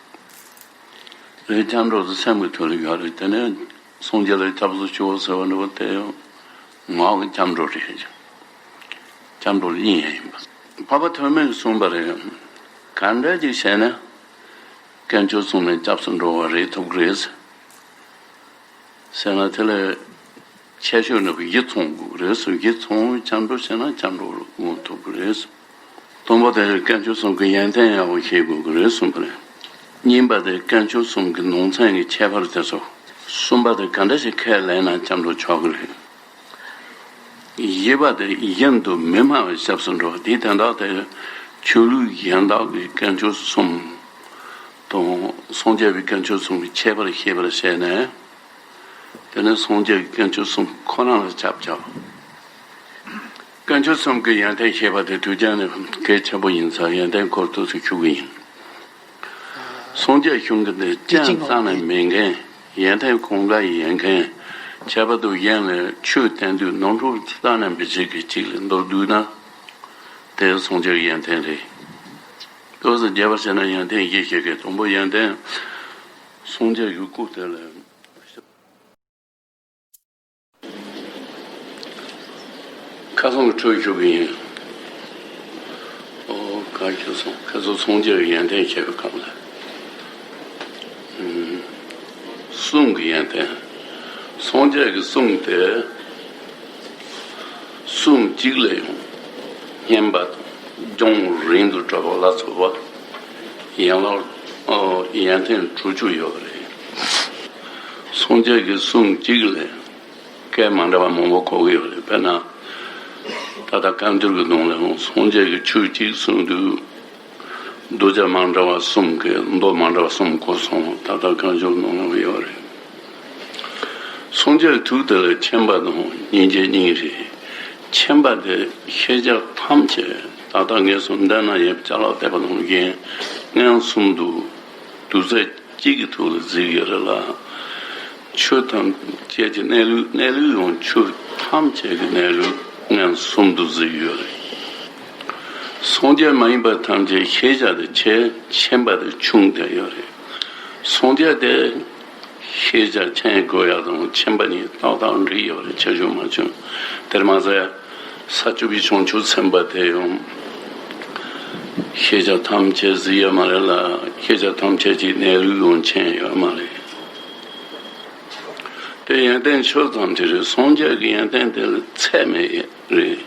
དེ་སྐྱབས་འགྲོ་དེ་སེམས་ཀྱི་ཐོག་ལ་ཡོད་རེད། དེ་ནས་སངས་རྒྱས་ལ་སྐྱབས་སུ་མཆིའོ་ཟེར་བ་འདྲ་བོ་དེ་ཡང་ངག་གི་སྐྱབས་འགྲོ་རེད། སྐྱབས་འགྲོ་ལ་དབྱིངས་ཡང་ཡིན་པ། འཕགས་པ་ཐོགས་མེད་ཀྱིས་གསུངས་པ་རེད། ག་འདྲ་ཅིག་བྱས་ན་དཀོན་མཆོག་གསུམ་ལ་སྐྱབས་སུ་འགྲོ་བ་རེད་ཐུབ་ཀྱི་རེད་ཟེར་ན། དེ་ལ་ཁྱད་ཆོས་འདྲ་བོ་བཞི་ཚང་དགོས་ཀྱི་རེད་ཟེར། བཞི་ཚང་བའི་སྐྱབས་འགྲོ་བྱས་ན་སྐྱབས་འགྲོ་ལ་འོང་ཐུབ་ཀྱི་རེད་ཟེར། དང་པོ་དེ་དཀོན་མཆོག་གསུམ་གྱི་ཡོན་ཏན་ཡག་པོ་ཤེས་དགོས་ཀྱི་རེད་གསུངས་པ་རེད། གཉིས་པ་དེ་དཀོན་མཆོག་གསུམ་གྱི་ནང་ཚན་གྱི་ཁྱད་པར་དེ་ཚོ། གསུམ་པ་དེ་ག་འདྲ་ཞིག་ཁས་ལེན་ན་སྐྱབས་འགྲོ་ཆོག་གི་རེད། བཞི་པ་དེ་གཞན་དུ་མི་སྨྲ་བའི་སྐྱབས་སུ་འགྲོ་བ་དེའི་དོན་དག་དེ། ཆོས་ལུགས་གཞན་དག་གི་དཀོན་མཆོག་གསུམ་དང་སངས་རྒྱས་པའི་དཀོན་མཆོག་གསུམ་གྱི་ཁྱད་པར་ཤེས་པར་བྱས་ནས། དེ་ནས་སངས་རྒྱས་ཀྱི་དཀོན་མཆོག་གསུམ་ཁོ་རང་ལ་ཆ་བཞག་དཀོན་མཆོག་གསུམ་གྱི་ཡོན་ཏན་ཤེས་པ་དེ་དུས་རྒྱུན་ནས་གལ་ཆེན་པོ་ཡིན་ཙང་ཡོན་ཏན་སྐོར་ཏོག་ཙམ་ཞུ་གི་ཡིན། སངས་རྒྱས་གཞུང་གི་འདི་རྐྱང་རྩ་ནས་མེད་མཁན། ཡོན་ཏན་གང་ག་ཡོད་མཁན། ཁྱད་པར་དུ་གཞན་ལ་ཆོས་བསྟན་དུས་ནོར་འཁྲུལ་རྩ་ནས་མི་བྱེད་མཁན་གཅིག་ལ་མདོར་བསྡུས་ན། དེ་སངས་རྒྱས་ཀྱི་ཡོན་ཏན་རེད། ཏོག་ཙམ་རྒྱས་པར་བཤད་ན་ཡོན་ཏན་བཞི་ཞིག་གི་དང་པོ་ཡོན་ཏན། སངས་རྒྱས་ཀྱི་སྐུ་དེ་ལ། ཁ་སང་གི་འཕྲོས་ཞུ་གི་ཡིན། ཨོ་ག་ཞུ་སོང་། ཁ་སང་སངས་རྒྱས་ཀྱི་ཡོན་ཏན་བཤད་པའི་སྐབས་ལ། ཨུམ། གསུང་གི་ཡོན་ཏན། སངས་རྒྱས་ཀྱི་གསུང་དེ། གསུང་གཅིག་ལས་ཡང་སྙན་པ་དང་རྒྱང་རིང་དུ་གྲགས་པ་ལ་སོགས་པ་ཡན་ལག་ཨོ་ཡོན་ཏན་དྲུག་ཅུ་ཡོད་པ་རེད། སངས་རྒྱས་ཀྱི་གསུང་གཅིག་ལས་སྐད་མ་འདྲ་བ་མང་པོ་གོ་གི་ཡོད་རེད། དཔེར་ན། ད་ལྟ་བཀའ་འགྱུར་གྱི་ནང་ལ་ཡང་སངས་རྒྱས་ཀྱིས་ཆོས་གཅིག་གསུངས་དུས། གདུལ་བྱ་མ་འདྲ་བ་གསུམ་གྱི་མདོ་མ་འདྲ་བ་གསུམ་གོ་སོང་། ད་ལྟ་བཀའ་འགྱུར་ནང་ཡང་ཡོད་རེད། སངས་རྒྱས་ཐུགས་དེ་ལ་མཁྱེན་པ་དང་སྙིང་རྗེ་གཉིས་རེད། མཁྱེན་པ་དེ་ཤེས་བྱ་ཐམས་ཅད་ད་ལྟ་ངེས་སུ་འདས་ན་ཡང་བྱ་ལ་དད་པ་དང་གཞན་མངོན་སུམ་དུ་དུས་ཚོད་གཅིག་གི་ཐོག་ལ་གཟིགས་ཡོད་རེད་ལ། ཆོས་ཐམས་ཅད་ཀྱི་གནས་ལུགས་གནས་ལུགས་ཡང་ཆོས་ཐམས་ཅད་ཀྱི་གནས་ལུགས་མངོན་སུམ་དུ་གཟིགས་ཡོད་རེད། སངས་རྒྱས་མ་ཡིན་པ་ཐམས་ཅད་ཤེས་བྱ་དེ་ཆེ། མཁྱེན་པ་དེ་ཆུང་བསྡད་ཡོད་རེད། སངས་རྒྱས་དེ་ཤེས་བྱ་མཁྱེན་དགོས་ཡ་དང་མཁྱེན་པ་གཉིས་ཏག་ཏག་འགྲིག་ཡོད་རེད། ཆེ་ཆུང་མ་ཆུང་། དེར་མ་ཟད། ས་བཅུ་པའི་བྱང་ཆུབ་སེམས་དཔའ་དེ་ཡང་ཤེས་བྱ་ཐམས་ཅད་གཟིགས་ཡོད་མ་རེད་ལ། ཤེས་བྱ་ཐམས་ཅད་ཀྱི་གནས་ལུགས་ཡང་མཁྱེན་ཡོད་མ་རེད། དེ་ཡོན་ཏན་ཆོས་ཙམ་ཅིག་རེད། སངས་རྒྱས་ཀྱི་ཡོན་ཏན་དེ་ལ་ཚད་མེད་རེད།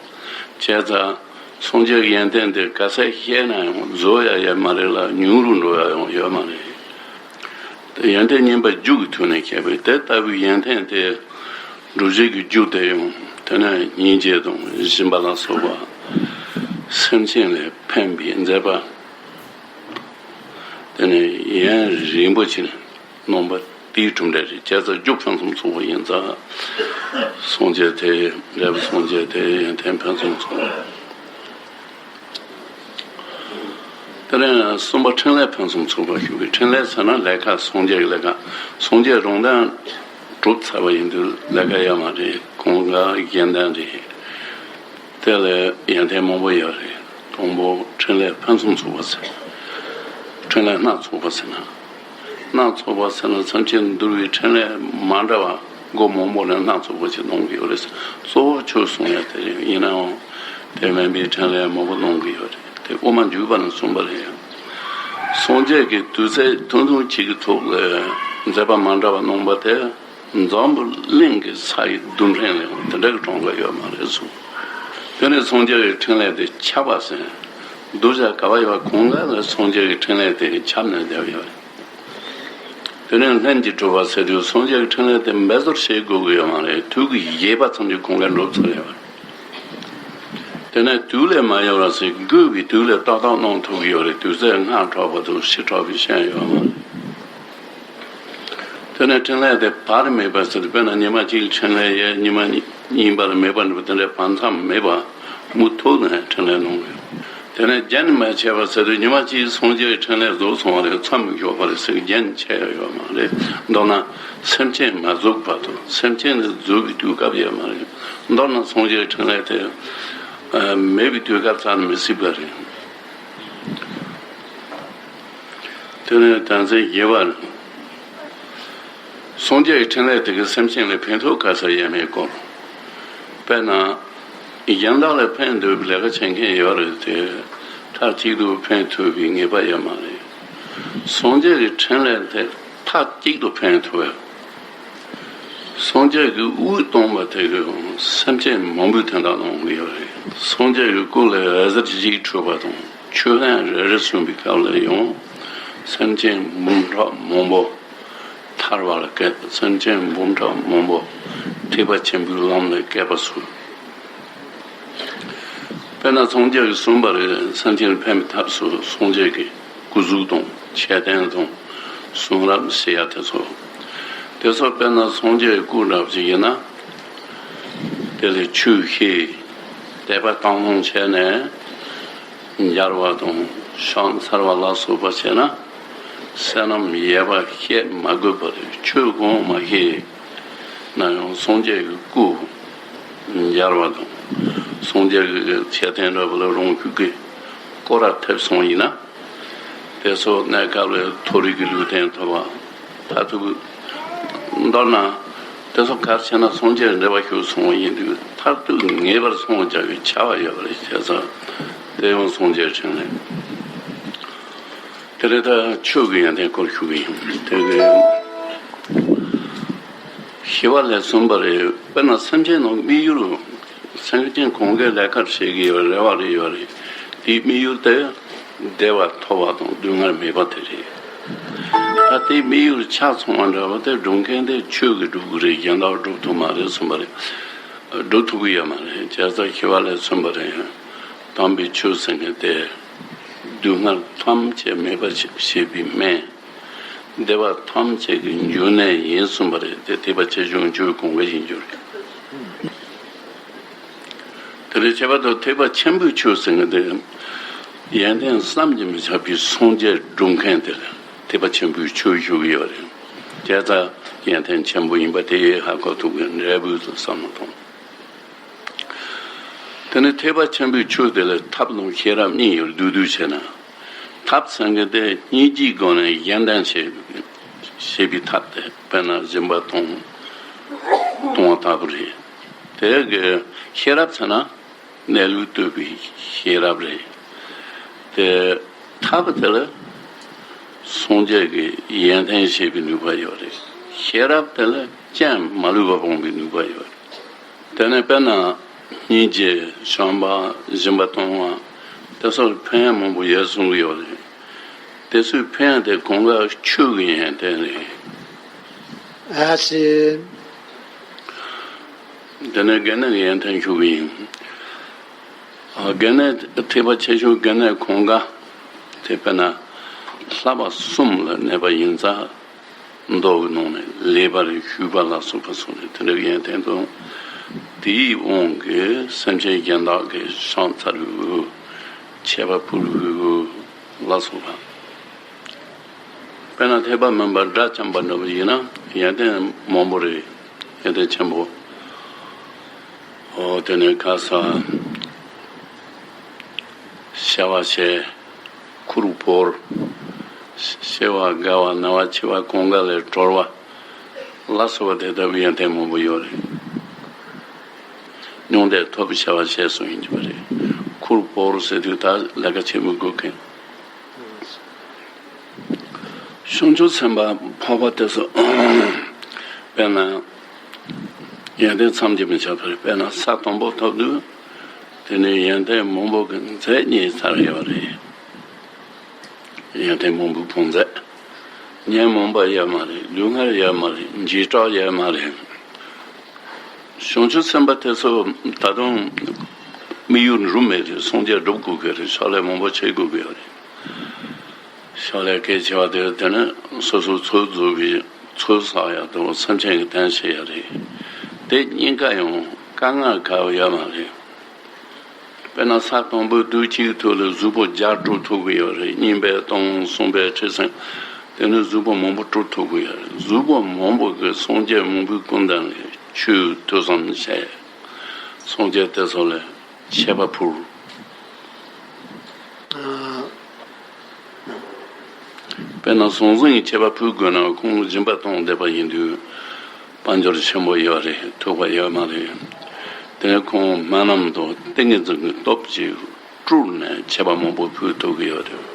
བྱས་ཙང་སངས་རྒྱས་ཀྱི་ཡོན་ཏན་དེ་ག་ཚད་བཤད་ན་ཡང་རྫོགས་ཡ་ཡོད་མ་རེད་ལ། ཉུང་རུ་འགྲོ་ཡ་ཡང་ཡོད་མ་རེད། དེ་ཡོན་ཏན་སྙན་པ་རྒྱུད་ཀྱི་ཐོག་ནས་བཤད་པས། དེ་ལྟ་བུའི་ཡོན་ཏན་དེ་སྒྲུབ་བྱེད་ཀྱི་རྒྱུ་དེ་ཡང་དེ་ནས་སྙིང་རྗེ་དང་སྦྱིན་པ་ལ་སོགས་པ་སེམས་ཅན་ལ་ཕན་པའི་མཛད་པ། དེ་ནས་ཡུན་རིང་པོ་ཕྱིན་གནང་བ་དེའི་གྲུབ་འབྲས་རེད། བྱས་ཙང་རྒྱུ་ཕུན་སུམ་ཚོགས་པ་ཡིན་ཙང་། སངས་རྒྱས་དེ་འབྲས་བུ་སངས་རྒྱས་དེ་ཡོན་ཏན་ཕུན་སུམ་ཚོགས་པ། དེ་ནས་གསུམ་པ་འཕྲིན་ལས་ཕུན་སུམ་ཚོགས་པ་ཞུ་གི། འཕྲིན་ལས་ཟེར་ན་ལས་ཀ། སངས་རྒྱས་ཀྱི་ལས་ཀ། སངས་རྒྱས་རང་དོན་གྲུབ་ཚར་བ་ཡིན་དུས་ལས་ཀ་ཡོད་མ་རེད། གང་ག་གཞན་དོན་རེད། དེ་ལ་ཡོན་ཏན་མང་པོ་ཡོད་རེད། དང་པོ་འཕྲིན་ལས་ཕུན་སུམ་ཚོགས་པ་ཟེར། འཕྲིན་ལས་སྣ་ཚོགས་པ་ཟེར་ན། སྣ་ཚོགས་པ་ཟེར་ན་སེམས་ཅན་འདུལ་བའི་འཕྲིན་ལས་མ་འདྲ་བ་སྒོ་མང་པོ་ནས་སྣ་ཚོགས་པ་ཞིག་གནང་གི་ཡོད་རེད། གཙོ་བོ་ཆོས་གསུང་ཡ་དེ་རེད། ཡིན་ནའང་དེ་མིན་པའི་འཕྲིན་ལས་མང་པོ་གནང་གི་ཡོད་རེད། དེ་དབུ་མ་འཇུག་པ་ནས་གསུངས་པ་རེད། སངས་རྒྱས་ཀྱིས་དུས་ཚོད་ཐུང་ཐུང་གཅིག་གི་ཐོག་ལ་མཛད་པ་མ་འདྲ་བ་གནང་བ་དེ། འཛམ་བུ་གླིང་གི་ས་ཡི་རྡུལ་ཕྲན་ལ་ཡང་དེ་འདྲ་གི་གྲངས་ཀ་ཡོད་མ་རེད་གསུངས། དེ་ནས་སངས་རྒྱས་ཀྱི་འཕྲིན་ལས་དེ་ཁྱབ་པ་ཟེར། གདུལ་བྱ་ག་བ་ཡོད་པ་གང་ག་ལ་སངས་རྒྱས་ཀྱི་འཕྲིན་ལས་དེ་ཁྱབ་ནས་བསྡད་ཡོད་རེད། དེ་ནས་ལྷུན་གྱིས་གྲུབ་པ་ཟེར་དུས་སངས་རྒྱས་ཀྱི་འཕྲིན་ལས་དེ་འབད་རྩོལ་བྱེད་དགོས་ཀྱི་ཡོད་མ་རེད། དུས་ཀྱི་བཞེད་པ་ཙམ་གྱིས་གང་ག་འགྲུབ་ཚར་ཡོད་རེད། དེ་ནས་དུས་ལས་མ་ཡལ་བ་ཟེར། དགོས་པའི་དུས་ལ་ཏག་ཏག་གནང་ཐུབ་ཀྱི་ཡོད་རེད། དུས་ཚོད་སྔ་དྲགས་པ་དང་ཕྱི་དྲགས་པའི་ཤན་ཡོད་མ་རེད། དེ་ནས་འཕྲིན་ལས་དེ་བར་མེད་པ་ཟེར། དཔེར་ན་ཉི་མ་གཅིག་འཕྲིན་ལས་ཡོད། ཉི་མ་གཉིས་པ་ལ་མེད་པ་འགྲུབ། དེ་འདྲའི་བར་མཚམས་མེད་པ་མུ་མཐུད་ནས་འཕྲིན་ལས་གནང་གི་ཡོད། དེ་ནས་རྒྱུན་མ་ཆད་པ་ཟེར་དུས་ཉི་མ་གཅིག་སངས་རྒྱས་ཀྱི་འཕྲིན་ལས་རྫོགས་སོང་བ་རེད། མཚམས་འཇོག་པ་རེད་ཟེར། རྒྱུན་ཆད་ཡོད་མ་རེད། མདོར་ན་སེམས་ཅན་མ་རྫོགས་བར་དུ། སེམས་ཅན་ནི་རྫོགས་པའི་དུས་སྐབས་ཡོད་མ་རེད། མདོར་ན་སངས་རྒྱས་ཀྱི་འཕྲིན་ལས་དེ་མེད་པའི་དུས་སྐབས་རྩ་ནས་མི་སྲིད་པ་རེད། དེ་ནས་དོན་ཚན་བཞི་པ། སངས་རྒྱས་ཀྱི་འཕྲིན་ལས་དེ་གིས་སེམས་ཅན་ལ་ཕན་ཐོགས་ག་ཚད་ཡོད་མེད་སྐོར། དཔེར་ན། གཞན་དག་ལ་ཕན་འདོད་པའི་ལས་ཀ་བྱེད་མཁན་ཡོད་རེད་དེ། མཐའ་གཅིག་ཏུ་ཕན་ཐོགས་པའི་ངེས་པ་ཡོད་མ་རེད། སངས་རྒྱས་ཀྱི་འཕྲིན་ལས་དེ་མཐའ་གཅིག་ཏུ་ཕན་ཐོགས་ཡ། སངས་རྒྱས་ཀྱིས་དབུགས་གཏོང་བ་དེ་གིས་སེམས་ཅན་མང་པོའི་དོན་དག་གནང་གི་ཡོད་རེད། སངས་རྒྱས་ཀྱི་སྐུ་ལ་འོད་ཟེར་གཅིག་འཕྲོས་པ་དང་། ཆོས་ལན་རེ་རེ་གསུངས་པའི་སྐབས་ལ་ཡང་སེམས་ཅན་འབུམ་ཕྲག་མང་པོ་ཐར་བ་ལ་སྐད། སེམས་ཅན་འབུམ་ཕྲག་མང་པོ་ཐེག་པ་ཆེན་པོའི་ལམ་ལ་སྐྱེལ་བ་སོགས། དཔེར་ན་སངས་རྒྱས་ཀྱིས་གསུངས་པ་རེད། སེམས་ཅན་ཕན་པའི་ཐབས་སུ་སངས་རྒྱས་ཀྱི་སྐུ་གཟུགས་དང་མཆོད་རྟེན་དང་གསུང་རབ་ཞེས་ཡ་དེ་ཚོ། དེ་ཚོ་དཔེར་ན་སངས་རྒྱས་ཀྱི་སྐུ་འདྲ་བ་ཅིག་ཡིན་ན། དེ་ལ་ཆོས་བཤད། དད་པ་དང་བླངས་བྱས་ནས་སྦྱར་བ་དང་ཕྱག་འཚལ་བ་ལ་སོགས་པ་བྱས་ན། བསོད་ནམས་ཡོད་པ་བཤད་མ་དགོས་པ་རེད། ཆོས་གང་མ་ཤེས་ན་ཡང་སངས་རྒྱས་ཀྱི་སྐུ་སྦྱར་བ་དང་། སངས་རྒྱས་ཀྱི་མཆོད་རྟེན་འདྲ་བ་ལ་རང་ཤུགས་ཀྱིས་སྐོར་ར་ཐེབས་སོང་ཡིན་ན། དེ་ཚོ་གནས་སྐབས་ལ་མཐོ་རིས་ཀྱི་ལུས་རྟེན་ཐོབ་པ། མཐར་ཐུག་མདོར་ན། དེ་ཚོ་ག་རེ་བྱས་ན་སངས་རྒྱས་འབྲེལ་བ་ཞུགས་སོང་བ་ཡིན་དུས་མཐར་ཐུག་ངེས་པར་སངས་རྒྱ་བའི་བྱ་བ་ཡོད་པ་རེད། བྱས་ཙང་དེ་ཡང་སངས་རྒྱས་འཕྲིན་ལས། དེ་རེད། ད་ཆོས་ཀྱི་ཡོན་ཏན་སྐོར་ཞུ་གི་ཡིན། དེ་གི་ཞི་བ་ལྷས་གསུངས་པ་རེད། དཔེར་ན་སེམས་ཅན་རྣམས་དམིགས་ཡུལ་ སེམས་ཅན་གང་གའི་ལས་ཀར་བྱེད་ཀྱི་ཡོད་རེ་བ་རེ་ཡོད་རེད། དེའི་དམིགས་ཡུལ་དེ་བདེ་བ་ཐོབ་པ་དང་སྡུག་བསྔལ་མེད་པ་དེ་རེད། ད་དེའི་དམིགས་ཡུལ་ཆ་ཚང་བ་འདྲ་བ་དེ་སྒྲུབ་མཁན་དེ་ཆོས་ཀྱིས་སྒྲུབ་དགོས་རེད། གཞན་དག་སྒྲུབ་ཐུབ་མ་རེད་གསུངས་པ་རེད། སྒྲུབ་ཐུབ་ཀྱི་ཡོད་མ་རེད། བྱས་ཙང་ཤེས་པ་ལས་མཚོན་པ་རེད། དམ་པའི་ཆོས་ཟེར་མཁན་དེ་སྡུག་བསྔལ་ཐམས་ཅད་མེད་པར་བྱེད་པའི་སྨན། བདེ་བ་ཐམས་ཅད་ཀྱི་འབྱུང་གནས་ཡིན་གསུངས་པ་རེད། དེ་ཐེག་པ་ཆེ་ཆུང་བཅུ་གང་ག་ཡིན་རྒྱུ་རེད། དེ་ལས་ཁྱད་པར་དུ་ཐེག་པ་ཆེན་པོའི་ཆོས་ཟེར་མཁན་དེ་ཡོན་ཏན་བསམ་གྱིས་མི་ཁྱབ་པའི་སངས་རྒྱས་སྒྲུབ་མཁན་དེ་ལ་ཐེག་པ་ཆེན་པོའི་ཆོས་ཞུ་གི་ཡོད་རེད། བྱས་ཙང་ཡོན་ཏན་ཆེན་པོ་ཡིན་པ་དེ་ཧ་གོ་ཐུབ་པའི་འབྲས་བུ་དུ་བསམ་བློ་གཏོང་། དེ་ནས་ཐེག་པ་ཆེན་པོའི་ཆོས་དེ་ལ་ཐབས་དང་ཤེས་རབ་གཉིས་ཡོད། བསྡུས་བསྡུས་བྱས་ན། ཐབས་ཟེར་མཁན་དེ་སྙིང་རྗེའི་སྒོ་ནས་གཞན་དོན་བྱེད་བྱེད་པའི་ཐབས་དེ། དཔེར་ན་སྦྱིན་པ་གཏོང་གཏོང་བ་ལྟ་བུ་རེད། དེ་གི་ཤེས་རབ་ཟེར་ན་གནས་ལུགས་རྟོགས་པའི་ཤེས་རབ་རེད། དེ་ཐབས་དེ་ལ་སངས་རྒྱས་ཀྱི་ཡོན་ཏན་ཤེས་པའི་ནུས་པ་ཡོད་རེད། ཤེས་རབ་དེ་ལ་སྤྱན་མ་ལུས་པ་སྤང་བའི་ནུས་པ་ཡོད་རེད། དེ་ནས་དཔེར་ན་སྙིང་རྗེ། བྱམས་པ། སྦྱིན་པ་གཏོང་བ། དེ་སོགས་ཕན་ཡོན་མང་པོ་ཡོད་གསུང་གི་ཡོད་རེད། དེ་ཚོའི་ཕན་ཡོན་དེ་གང་ག་ཆོས་ཀྱི་ཡོན་ཏན་རེད། ཨ་ཙི། དེ་ནས་དགེ་འདུན་གྱི་ཡོན་ཏན་ཞུ་གི་ཡིན། ཨ། དགེ་འདུན་ཐེག་པ་ཆེ་ཆུང་དགེ་འདུན་གང་ག་དེ་དཔེར་ན་བསླབ་པ་གསུམ་ལ་གནས་པ་ཡིན་ཙང་། མདོ་གི་ནང་ནས་ལེགས་པར་ཞུས་པ་ལ་སོགས་པ་གསུངས་ནས་དེ་འདྲ་ཡོན་ཏན་དང་། དེའི་དབང་གིས་སེམས་ཅན་གཞན་དག་གི་ཕྱག་འཚལ་བའི་དབུ། མཆོད་པ་ཕུལ་བའི་དབུ་ལ་སོགས་པ། དཔེར་ན་ཐེག་པ་དམན་པ་སྒྲ་འཆམ་པ་འདྲ་བོ་ཡིན་ན་ཡོན་ཏན་མང་པོ་རེད། ཡོན་ཏན་ཆེན་པོ། འོ་དེ་ནས་ཁ་ས་བྱ་བ་བྱེད། ཁུར་བོར། སྐྱེ་བ་རྒ་བ་ན་བ་འཆི་བ་གང་ག་ལས་གྲོལ་བ་ལ་སོགས་པ་དེ་ལྟ་བུའི་ཡོན་ཏན་མང་པོ་ཡོད་རེད། མྱང་འདས་ཐོབ་པའི་བྱ་བ་བྱས་སོང་ཡིན་གྱི་བ་རེད། ཁུར་བོར་ཟེར་དུས་ད་ལས་ཀ་བྱེད་མི་དགོས་མཁན། བྱང་ཆུབ་སེམས་དཔའ་འཕགས་པ་དེ་ཚོ་དཔེར་ན་ཡོན་ཏན་བསམ་གྱིས་མི་ཁྱབ་པ་རེད། དཔེར་ན་ས་དང་པོ་ཐོབ་དུས་དེ་ནས་ཡོན་ཏན་མང་པོ་གི་རྫས་རྙེད་ཚར་ཡོད་རེད། ཡོན་ཏན་མང་པོའི་བོངས་མཛད། ཉོན་མོངས་པ་ཡོད་མ་རེད། ལུས་ངལ་ཡོད་མ་རེད། འཇིགས་སྐྲག་ཡོད་མ་རེད། བྱང་ཆུབ་སེམས་དཔའ་དེ་ཚོ་ད་དུང་དམིགས་ཡུལ་འགྲུབ་མེད་དུས་སངས་རྒྱས་འགྲུབ་དགོས་ཀྱི་རེད། ཕྱག་ལས་མང་པོ་བྱེད་དགོས་ཀྱི་ཡོད་རེད། ཕྱག་ལས་གལ་ཆེ་བ་དེ་དེ་ནི་སོ་སོའི་ཚོགས་རྫོགས་པའི་ཚོགས་བསགས་ཡག་དང་སེམས་ཅན་གྱི་དོན་བྱེད་ཡག་རེད། དེ་གཉིས་ཀ་ཡང་དཀའ་ངལ་ཁག་པོ་ཡོད་མ་རེད། དཔེར་ན་ས་དང་པོའི་དུས་གཅིག་ཐོག་ལ་གཟུགས་པོ་བརྒྱ་སྤྲོད་ཐུབ་ཀྱི་ཡོད་རེད། གཉིས་པའི་སྟོང་། གསུམ་པའི་ཁྲི་སེང་། དེ་ནས་གཟུགས་པོ་མང་པོ་སྤྲོད་ཐུབ་ཀྱི་ཡོད་རེད། གཟུགས་པོ་མང་པོ་གིས་སངས་རྒྱས་མང་པོའི་སྐུ་མདུན་ལ་ཆོས་ཐོས་བསམ་བྱས། སངས་རྒྱས་དེ་ཚོ་ལ་མཆོད་པ་ཕུལ། དཔེར་ན་ཟང་ཟིང་གི་མཆོད་པ་ཕུལ་དགོས་ན་ཁོང་སྦྱིན་པ་གཏོང་བསྡད་པ་ཡིན་དུས་དཔལ་འབྱོར་ཆེན་པོ་ཡོད་རེད། ཐུབ་པ་ཡོད་མ་རེད། དེ་ནས་ཁོང་སྨོན་ལམ་དང་ཏིང་ངེ་འཛིན་གྱི་སྟོབས་ཀྱིས་སྤྲུལ་ནས་མཆོད་པ་མང་པོ་ཕུལ་ཐུབ་ཀྱི་ཡོད་རེད།